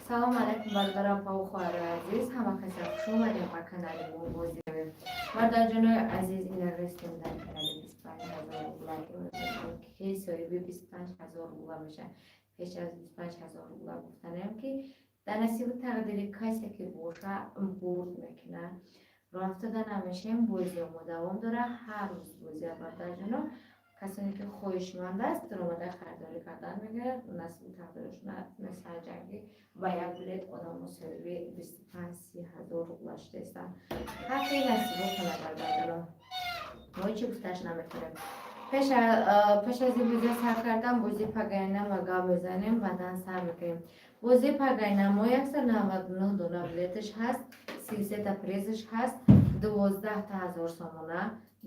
Салом алайкум, бародарам, апаву хоҳарои азиз, ҳама каса хуш омадем ба канали мо. Бозиравем, бародарҷонои азиз. Ина рестем дар канали 25 000 рубла. Ки соҳиби 25 000 рубла меша. Пеш аз 25 000 рубла гуфтанем, ки дар насибу тақдири касе ки боша, бурд мекунад. Рафтода намешем, бозиҳо давом дора, ҳар рӯз бозия. Бародарҷоно, касоне ки хоҳишманд аст, даромада харидорӣ кардан мегирад, насибу тақдирашона месанҷанд, ки ба як билет одамо соҳиби 25-30 ҳазор рубла шудаистанд. Ҳаққи насибо кана, бародарҷоно, мо чӣ гуфташ наметавонем. Пеш аз ин бозия сар кардан, бозии пагайнама гап мезанем, баъдан сар мекунем. Бозии пагайнамо 199 дона билеташ ҳаст, 33-та призаш ҳаст, 12-та ҳазор сомона,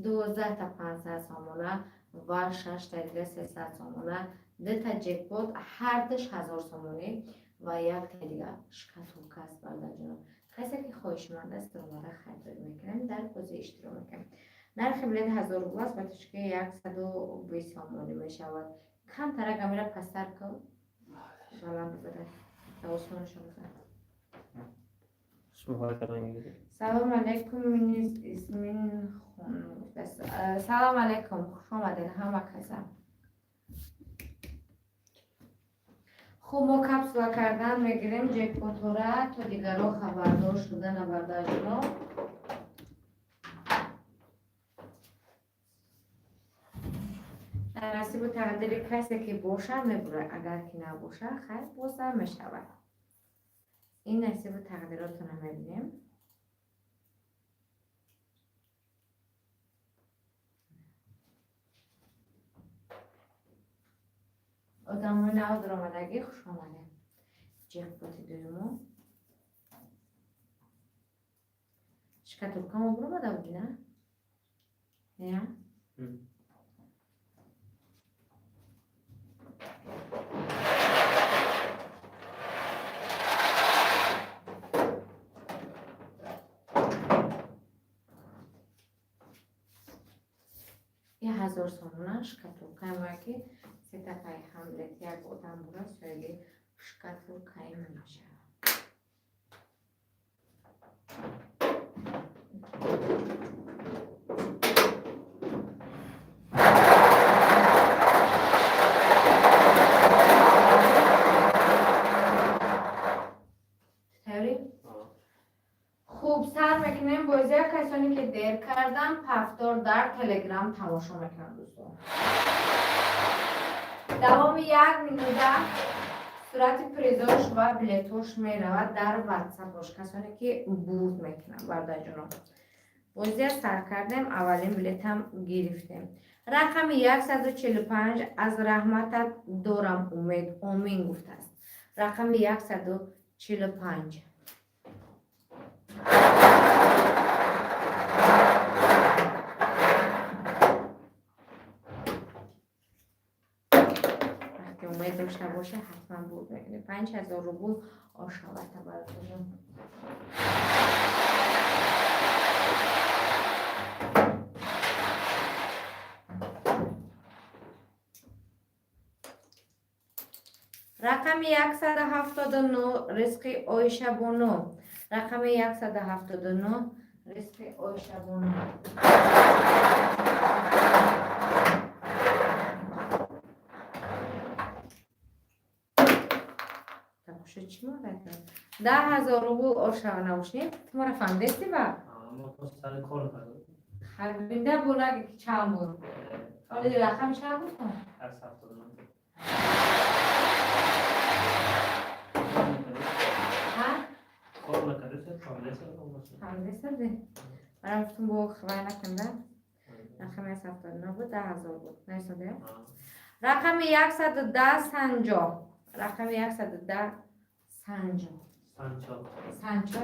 12-та 500 сомона ва шашта дига 300 сомона, дута ҷекпот, ҳардуш 1000 сомонӣ ва якта дига шкатулка аст. Бародарҷоно, касе ки хоҳишманд аст, даромада харидорӣ мекунем, дар бозӣ иштирок мекунем. Нархи билет 1000 рубл аст, ба тушки 120 сомонӣ мешавад. Камтарак амира пасттар кун, баланд бибарад, осонашо бизан. Салом алейкум, низ исмин хун. Салом алейкум, хуш омадед ҳама каса. Хуб, мо капсула кардан мегирем ҷекпотора, то дигарро хабардор шуда набардаҷуно. Дар насибу тақдири касе ки боша, мебурад, агар ки набоша, хайр, бозам мешавад. Ин насибу тақдиротона мебинем. Одамои нав даромадагӣ, хуш омадем. Ҷекпоти дуюму шкатулкамо буромада буди, на? Я 1000 сомона шкатулкаи ки сета пай ҳамлет як одам бура, соҳиби шкатулкаи мешавад. Тайёрӣ? Хуб, сар мекунем бозия. Касоне ки дер кардан, повтор дар Телеграм тамошо мекунанд. Дӯстон, давоми як минута сурати призош ва билетош меравад дар Ватсапош, касоне ки бурд мекунанд. Бародарҷонон, бозия сар кардем, аввалин билетам гирифтем. Рақами 145, аз раҳматат дорам умед, омин гуфтааст. Рақами 145. Вақте умед дошта боша, ҳатман бурд мекунӣ. 5000 рубл ошавата, бародарҷон. Рақами 179, ризқи Оишабону. Рақами 179, ризқи Оишабону. Такуша чӣ морад? 10 000 рубл ошава навушнем. Ту мара фаҳмидести ба? Харбинда бунаги ки чанд буд? Оли рақами чанд буд? Ҳа? Фаҳмидеста? Барам гуфтум, бо хабар накунда. Рақами 179 буд, 10 000 буд. Наисоде? Рақами 110, Санҷо. Рақами 110, Санҷо. Санчо. Санчо.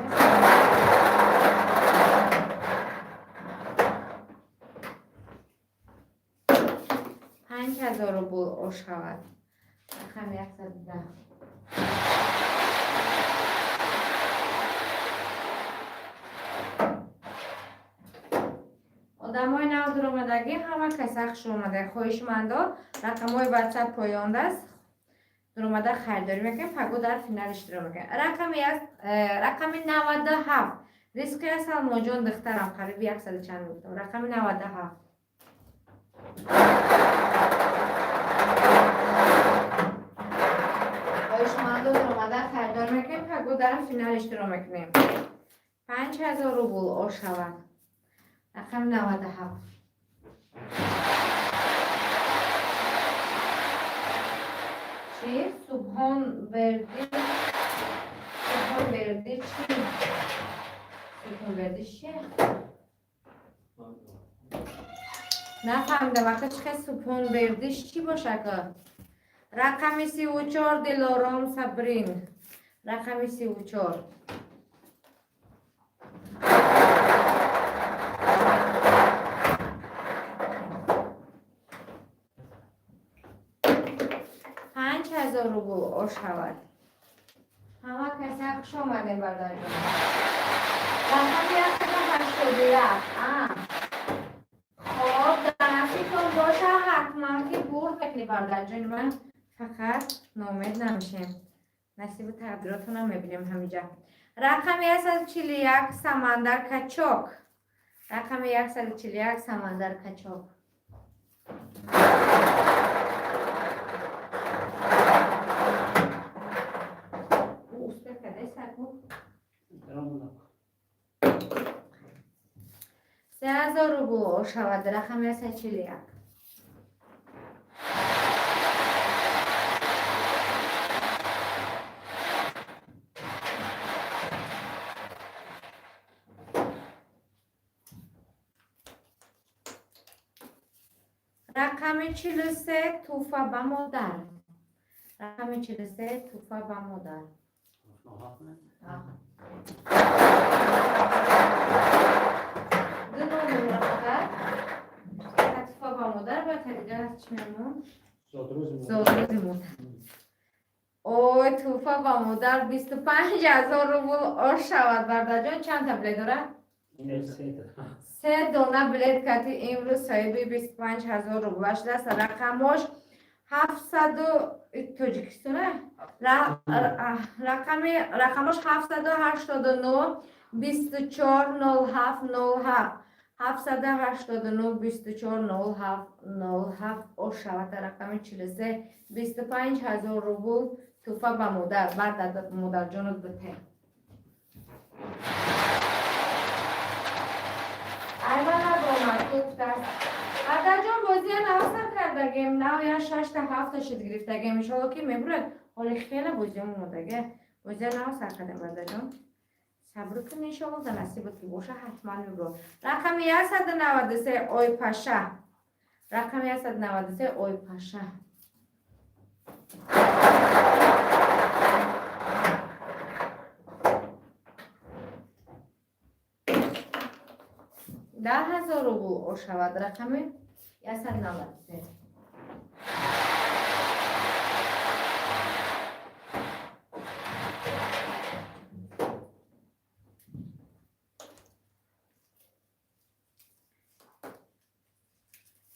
5000 рубл ошавад. Рақами 110. Одамои нав дуромадагӣ, ҳама каса хуш омада. Хоҳишмандо, рақамҳои WhatsApp поёндааст. Дуромада харидорӣ мекунем, паго дар финал иштирок мекунем. Рақами рақами 97. Ризқи Салмонҷон, духтарам, қариби яксаду чанд гуфтам. Рақами 97. Хоҳишмандо, дуромада харидорӣ мекунем, паго дар финал иштирок мекунем. 5000 рубл ошавад. Рақами 97. Чӣ? Субҳон Бердӣ, Субҳон Бердӣ чӣ? Субҳон Бердӣ чия? Нафаҳмидам, ака, чӣ хел Субҳон Бердиш чӣ боша, ака? Рақами 34, Дилором Сабрин. Рақами 34. 5000 рубл ошавад. Ҳама каса хуш омадем, бародарҷон. Рақами 181. Хоб, дар насибтон боша, ҳатман ки бурд мекунӣ, бародарҷони ман. Фақат ноумед намешем. Насибу тақдиротонам мебинем ҳамиҷа. Рақами 141, Самандар Качок. Рақами 141, Самандар Качок. Успех кардеса ку? 3000 рубл ошавад рақами 141. Рақами 43, Туҳфа ба модар. Рақами 43, Туҳфа ба модар. Ду номер фақат. Туҳфа ба модар ва дигар чӣ мемон? Зодрӯзи модар. Ой, Туҳфа ба модар 25 000 рубл ошавад, бародарҷон. Чанд та билет дорад? Се дона билет кати имрӯз соҳиби 25 000 рубла шудааст. Рақамош ҳафтсаду Тоҷикистона, рақами рақамош 789 24 07 07, 789 24 07 07 ошавад рақами 43. 25 000 рубл туҳфа ба модар. Баъд модарҷонот бите. Аймана бомад гуфтааст. Бардарҷон, бозия навсар кардагем, нав я шашта ҳафта шид гирифтагем. Иншолло ки мебурад. Ҳоли хеле бозиём омодаге. Бозия навсар кардем, бардарҷон. Сабр кун, иншолло да насибат ки боша, ҳатман мебурад. Рақами 193, Ойпаша. Рақами 193, Ойпаша. 10 000 рубл ошавад рақами 193.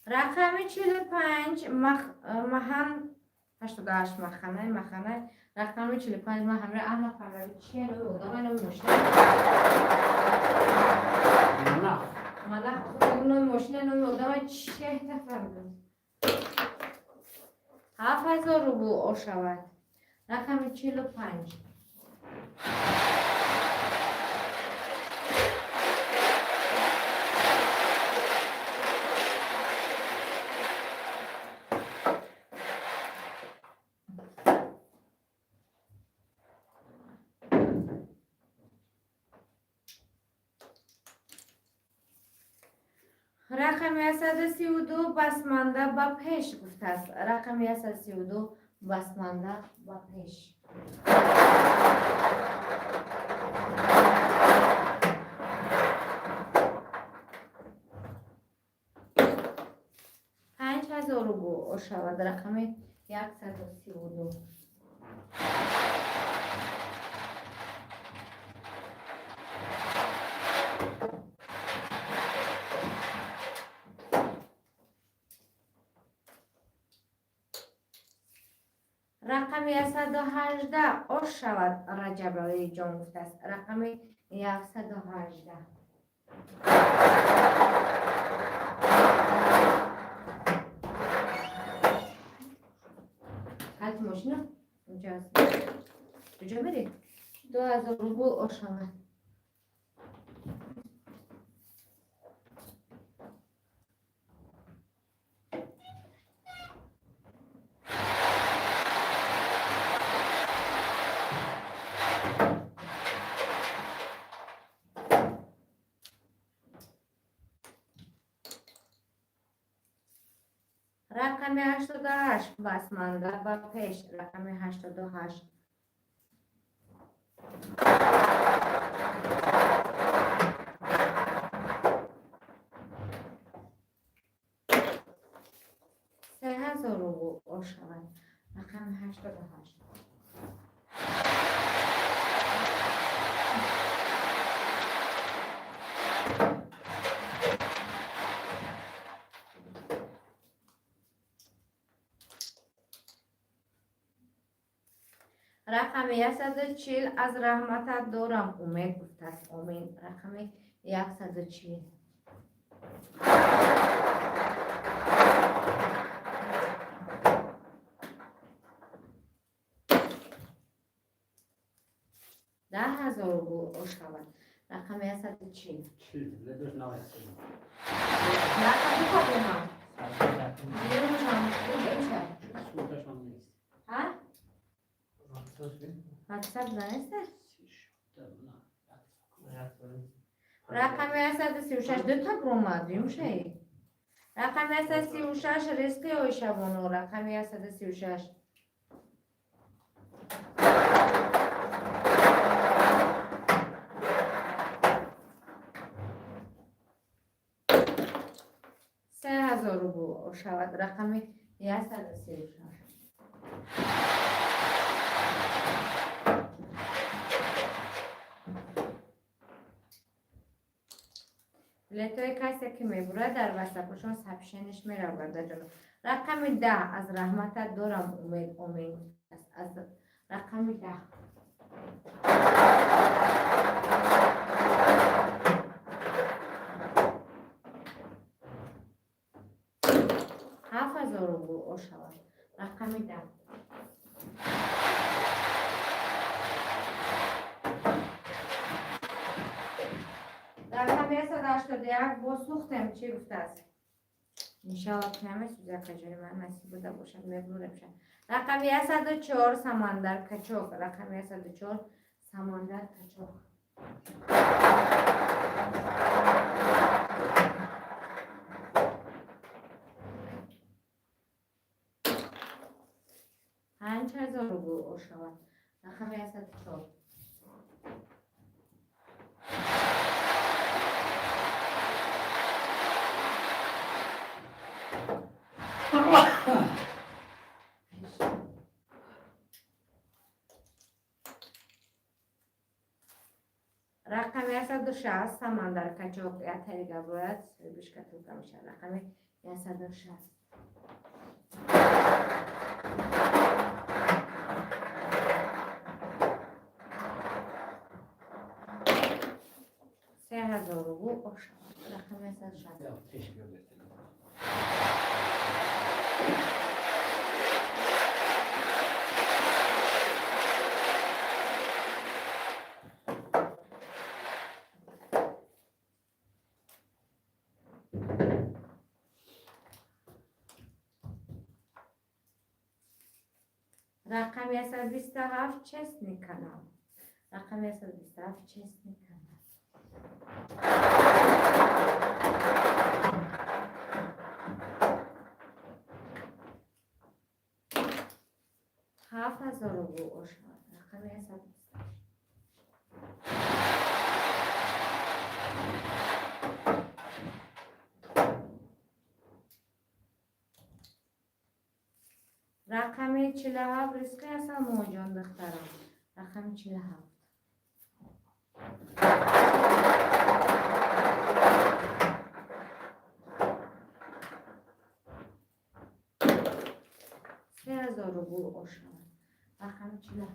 Рақами 45, Маҳан 88, Маханай, Маханай. Рақами 45. Ман ҳамра Аҳмад Паҳлавӣ чия? Номи одамай, номи мошина. Манах, номи мошина, номи одамай чия, нафаҳмидам. 7000 рубл ошавад рақами 45. Рақами 132, Басманда ба пеш гуфтааст. Рақами 132, Басманда ба пеш. 5000 рубл ошавад рақами 132. Рақами 118 ош шавад, Раҷабалии ҷон гуфтааст. Рақами 118. Калти мошина? Унҷа аст. Куҷо мерӣ? 2000 рубл ош шавад. Рақами 88 басманда ба пеш. Рақами 88. 3000 рубл ош шавад. Рақами 88. Рақами 140 аз раҳматат дорам умед гуфтааст. Омин. Рақами 140. 10 000 рубл ош шавад. Рақами 140. Чил, ледош навайси. Рақами кадома? Суташон нест. Ҳа? Ватсап наеста? Рақами 136 дута бромад, юмшаи. Рақами 136 ризқи Оишабону. Рақами 136. 3000 рубл шавад. Рақами 136. Билетҳои касе ки мебурад, дар ватсапашон сообщение ш меравад, даҷоно. Рақами 10 аз раҳматат дорам умед, омин гуфтааст. Аз рақами 10. 7000 рубл ош шавад. Рақами 10. Рақами 181 боз сӯхтем, чӣ гуфтааст? Иншалло ки намесӯза, акаҷони ман, насиб буда бошад, мебурем ша. Рақами 104 Самандар Качок. Рақами 104 Самандар Качок. 5000 рубл ош шавад. Рақами 104. Рақами 160 Самандар Качок ятари габрояд, соҳиби шкатулка мешавад. Рақами 160. 3000 рубл ош шавад. Рақами 160. Пеш биё бертелефон. Рақами 127 честный канал. Рақами 127 честный канал. 7000 рубл ош шавад. Рақами 127. Рақами 47 ризқи ҳасан моҷон духтарам. Рақами 47. 3000 рубл ош шавад. Рақами 47.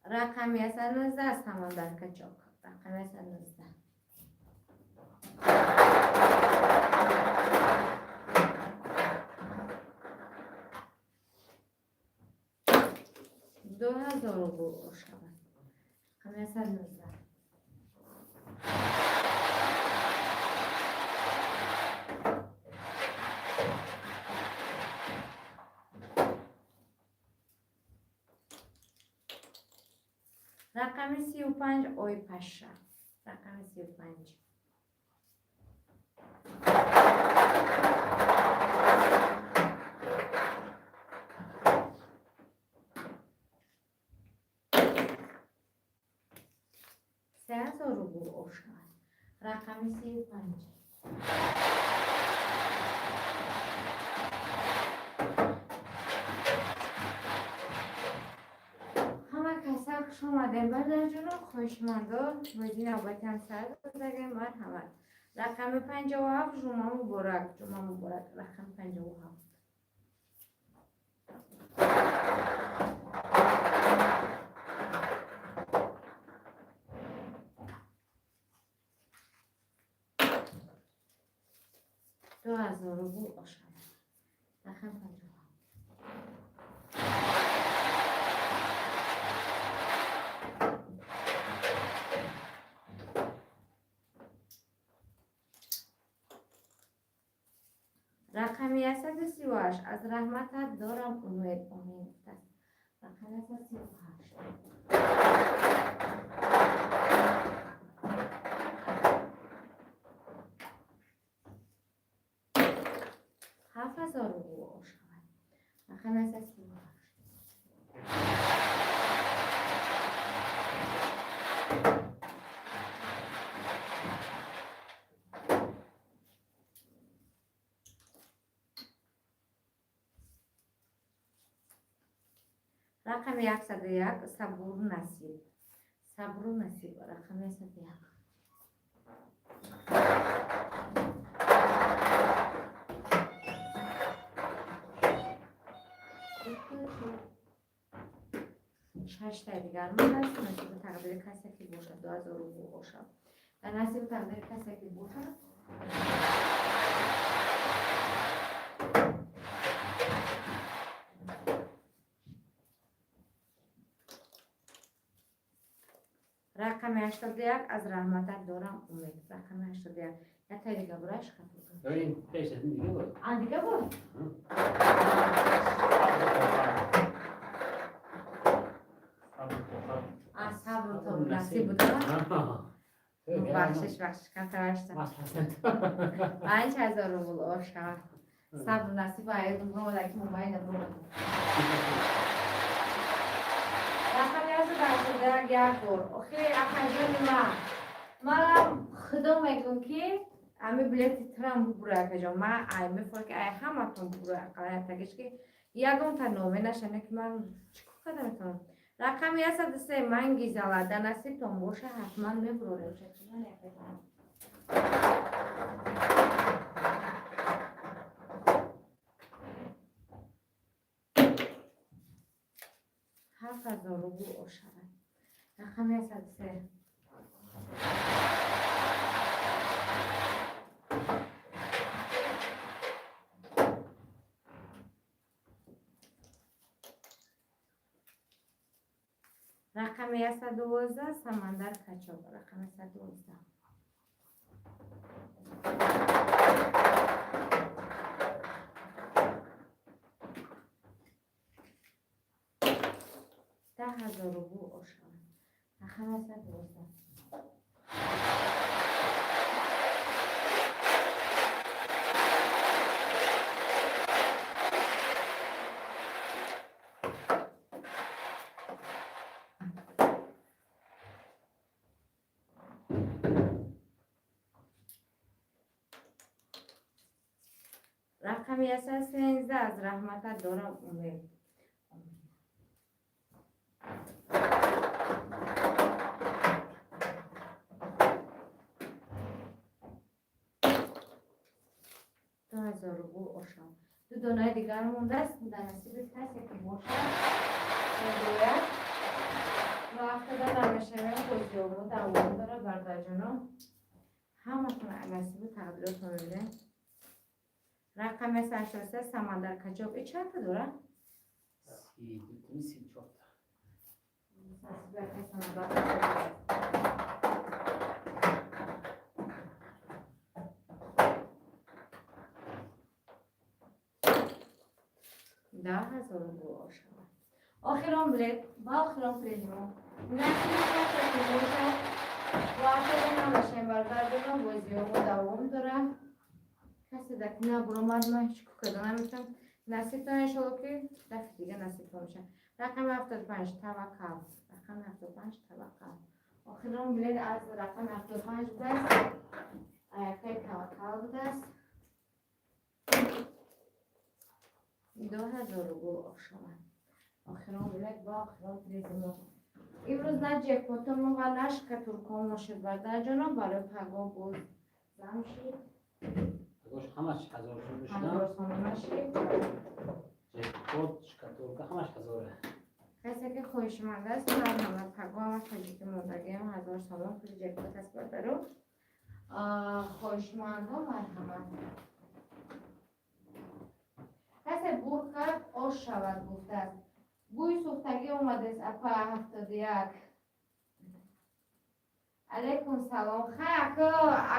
Рақами 119 Самандар Качок. Рақами 119. 2000 рубл шавад. Рақами 119. Рақами 35 Ой Паша. Рақами 35. 3000 рубл шавад. Рақами 35. Ҳама каса хуш омадем, бародарҷоно, хоҳишмандо, бозии навбати ҳам сар додагем. Марҳамат. Рақами 57 Ҷума муборак, Ҷума муборак. Рақами 57. 2000 рубл шавад. Рақами 57. Рақами 138 аз раҳматат дорам умед, омин гуфтааст. Рақами 138. 7000 рубл шавад. Рақами 138. Рақами 101 Сабуру насиб. Сабуру насиб. Рақами 101. Шашта дигар мондааст. Насиби тақдири касе ки бошад, 2000 рубл бошад. Дар насиби тақдири касе ки бошад. Рақами 81 аз раҳматат дорам умед. Рақами 81. Як таи дига бураш хато. Ин пеш аз ин дига буд. А, дига буд? А, сабру то насиб буд. Бахшиш, бахшиш, камтар бахшиш. 5000 рубл шавад. Сабру насиб аёдум бромада ки мобайна бромада. Рақами 181 як бор. Охи, акаҷони ман. Манам худо мегӯм ки ами билети трам бубура, акаҷон. Ман ай мефоҳам ки ай ҳаматон бубура, ақалла тагиш ки ягонта номе нашане ки ман чӣ кор карда метавонам. Рақами 103 ман гизала. Дар насибтон боша, ҳатман мебурорем. Акаҷон. 7000 рубл шавад. Рақами 103. Рақами 112 Самандар Качок. Рақами 112. 10,000 рубл шавад. Рақами 112. Рақами 113 аз раҳматат дорам умед. 2000 рубл ошам. Ду донаи дигар мондааст, дар насиби касе ки бошад, мегӯяд. Ва ҳафтада намешавем, бозиёмо давом дорад, бародарҷоно. Ҳаматон насибу тақдиротон мебинем. Рақами 83, Самандар Качоб. И чанд та дорад? 32, 34 та. Насиби акай Самандар Качоб. 10,000 рубл ошавад. Охирон билет ва охирон призмо. Насиби касе ки бошад, ва ҳафтада намешавем, бародарҷоно, бозиёмо давом дорад. Касе дар ки набуромад, ман ҳеҷ ку карда наметавонам. Насибтон иншолло, ки дафъи дига насибтон мешавад. Рақами 75, Таваккал. Рақами 75, Таваккал. Охирон билет аз рақами 75 будааст. Аякаи Таваккал будааст. 2000 рубл ошавад. Охирон билет ва охирон призмо. Имрӯз на ҷекпотомо ва на шкатулкамо шуд, бародарҷоно, барои паго боз зам шид. Пагош ҳамаш 1000 сом 1000 мешудам. Сомона шид. Ҷекпот, шкатулка ҳамаш ҳазоре. Касе ки хоҳишманд аст, марҳамат, паго ҳамаш тоҷики мондагиам 1000 сомон пули ҷекпот аст, бародаро. Хоҳишмандҳо, марҳамат. Касе бурд кард, ош шавад гуфтааст. Бӯи сӯхтагӣ омадааст, апа 71. Алайкум салом. Хай, ака,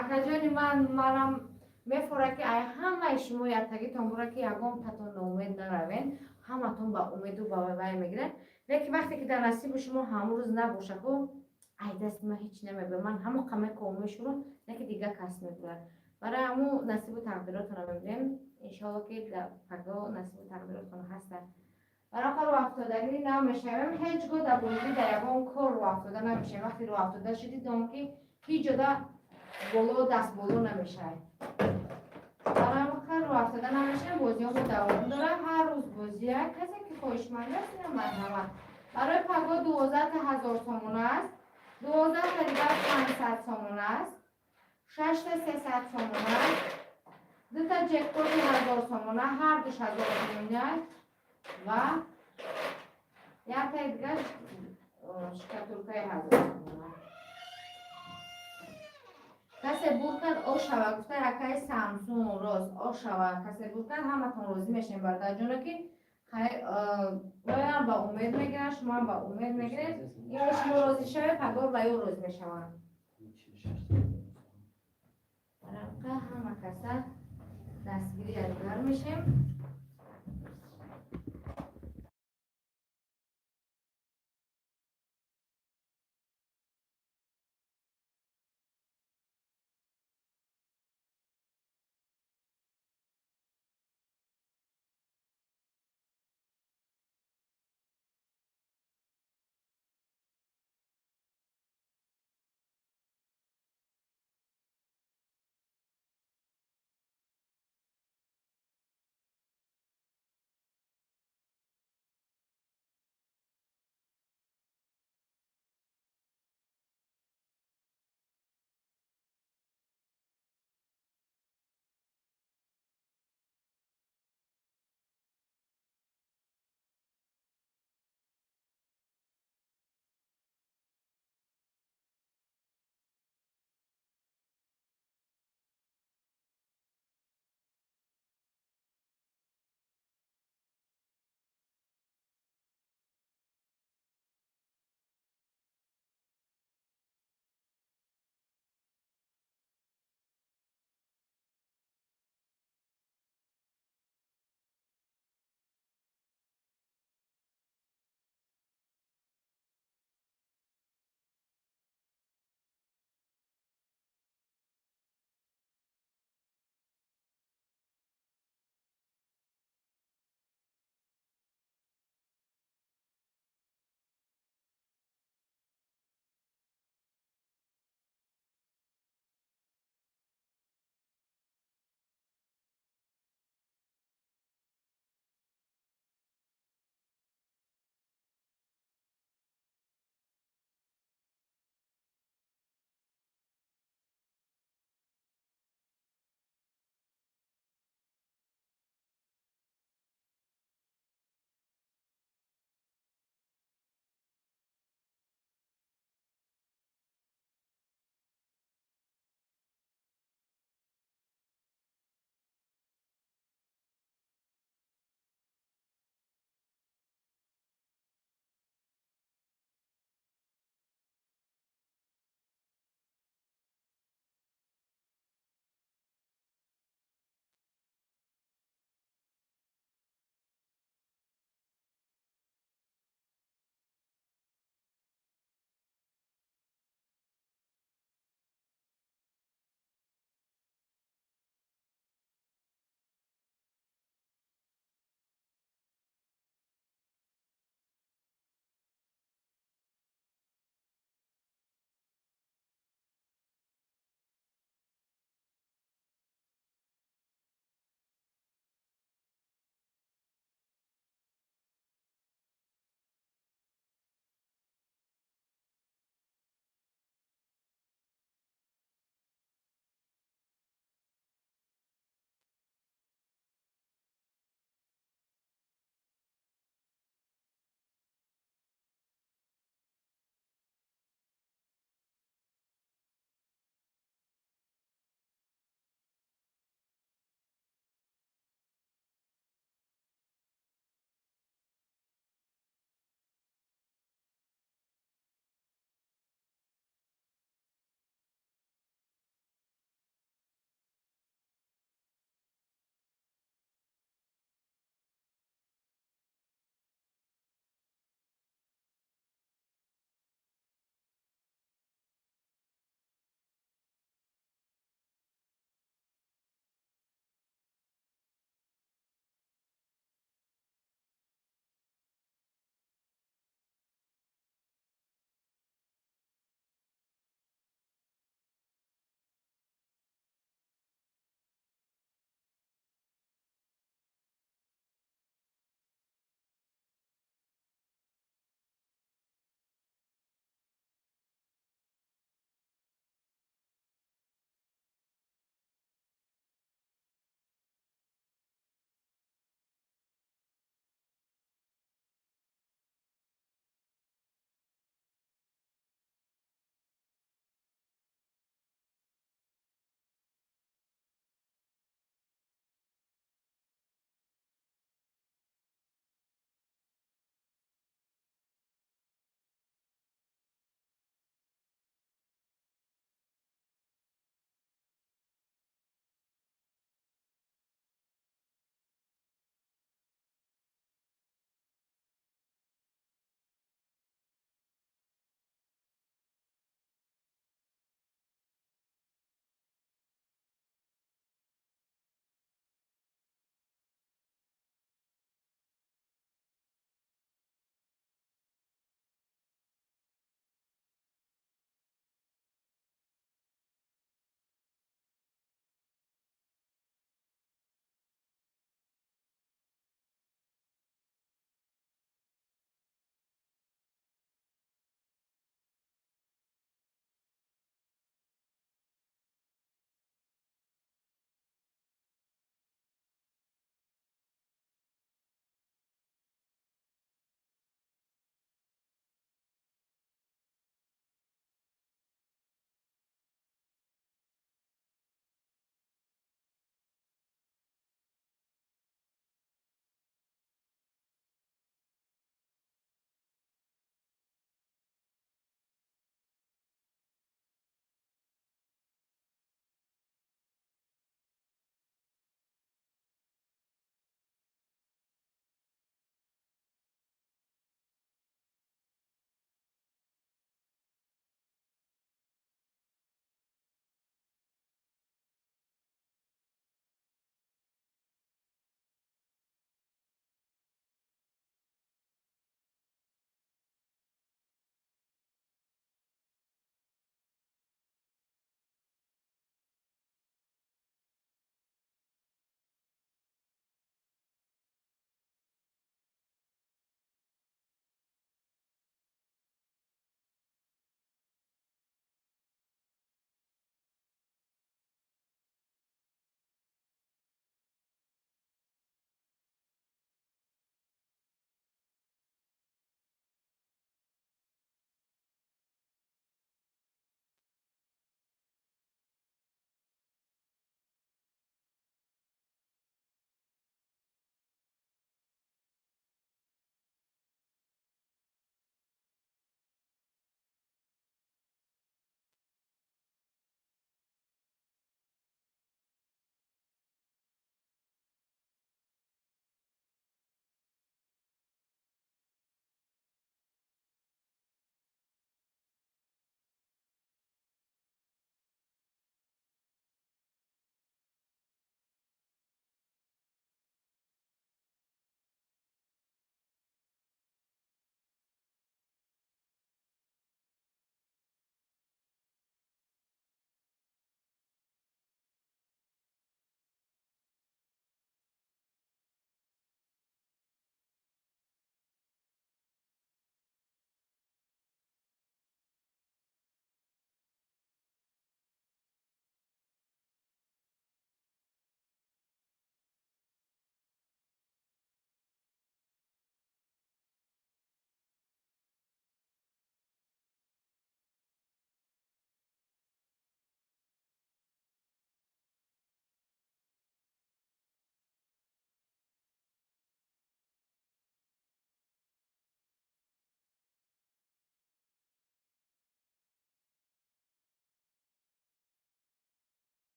акаҷони ман, манам мефора, ки ай ҳамаи шумо яктагитон бура, ки ягон татон ноумед наравен, ҳаматон ба умеду ба вай мегиранд. Лекин вақте ки дар насиби шумо ҳамон рӯз набоша, ку ай дасти ман ҳеҷ намебарад. Ман ҳамон қамаи коумешуро, не ки дигар кас мебурад. Барои ҳамун насибу тақдиротонро мебинем. Иншоалло, ки дар паго насибу тақдиротон ҳастанд. Барои рӯ афтодагӣ намешавем. Ҳеҷ гоҳ дар бозӣ, дар ягон кор рӯ афтода намешавем. Вақте рӯ афтода шудӣ, дон, ки ҳеҷ ҷода боло даст боло намешавад. Барои ҳамин рӯ афтода намешавем. Бозиҳомо давом дорад, ҳар рӯз бозия. Касе ки хоҳишманд аст, ина марҳамат. Барои паго 12 та 1000 сомона аст, 12 та дигар 500 сомона аст, шашта 300 сомона аст, дута ҷекпоти 1000 сомона, ҳар душ 1000 сомона аст ва яктаи дигар шкатулкаи 1000 сомона. Касе бурд кард, ош шава гуфта акаи Самсун. Рост, ош шава. Касе бурд кард, ҳаматон розӣ мешавем, бародарҷоно, ки ваям ба умед мегиранд, шумоам ба умед мегиред. Имрӯз шумо розӣ шавед, пагор ба ё розӣ мешаванд. Рафқа, ҳама каса дастгири якдигар мешем.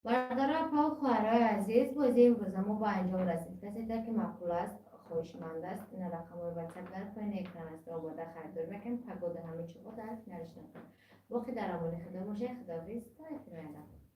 Бародару апаву хоҳарои азиз, бозии имрӯза мо ба анҷом расид. Касе ки маъқул аст, хоҳишманд аст, ина рақамҳои ватсап дар поёни экран аст, омода харидор мекунем. Погода ҳамин чӣ дар финалиш накун. Боқӣ дар амони Худо бошед. Худоҳофиз, то эфир.